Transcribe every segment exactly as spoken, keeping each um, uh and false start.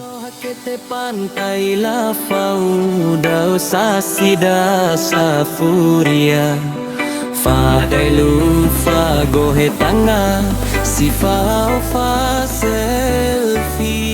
Sohakete pantai lafau da'ö sasi da safuria. Fadaelu fagohe tanga si fao fa selfie.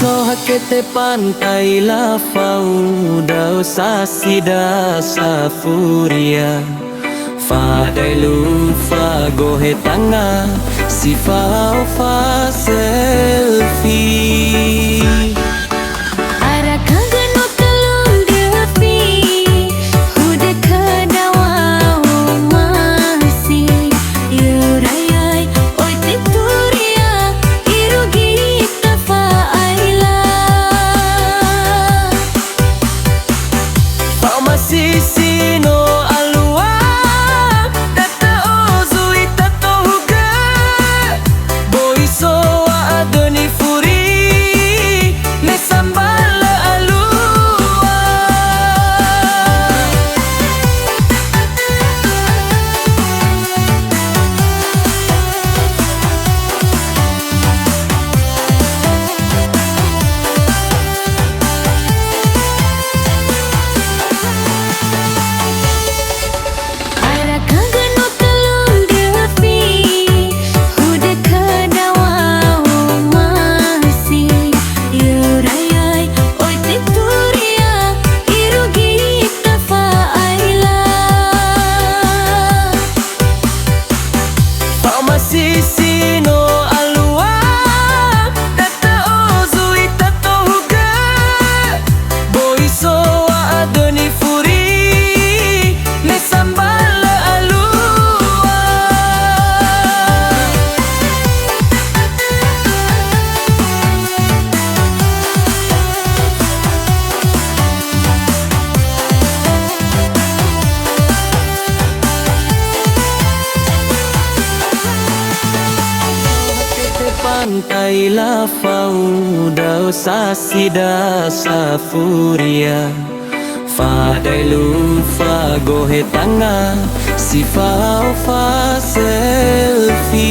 Sohakete pantai lafau da'ö sasi da safuria. Fadaelu fagohe tanga si fao fa selfie. Arakagö no talundröfi, hudökhö dawa omasi. Yurayai, oi teturia, irugi tafa'aila. Fa'omasi si no alua, da ta'o zui tatohugö. Boi so wa'adö nifuri, me sambalö alua. Arakagö no talundröfi, hudökhö dawa omasi. Yurayai, oi teturia, irugi tafa'aila. Fa'omasi si no alua, da ta'o zui tatohugö. Boi so wa'adö nifuri, me sambalö alua. Pantai lafau da'ö sasi da safuria. Fadaelu fagohe tanga si fao fa selfie.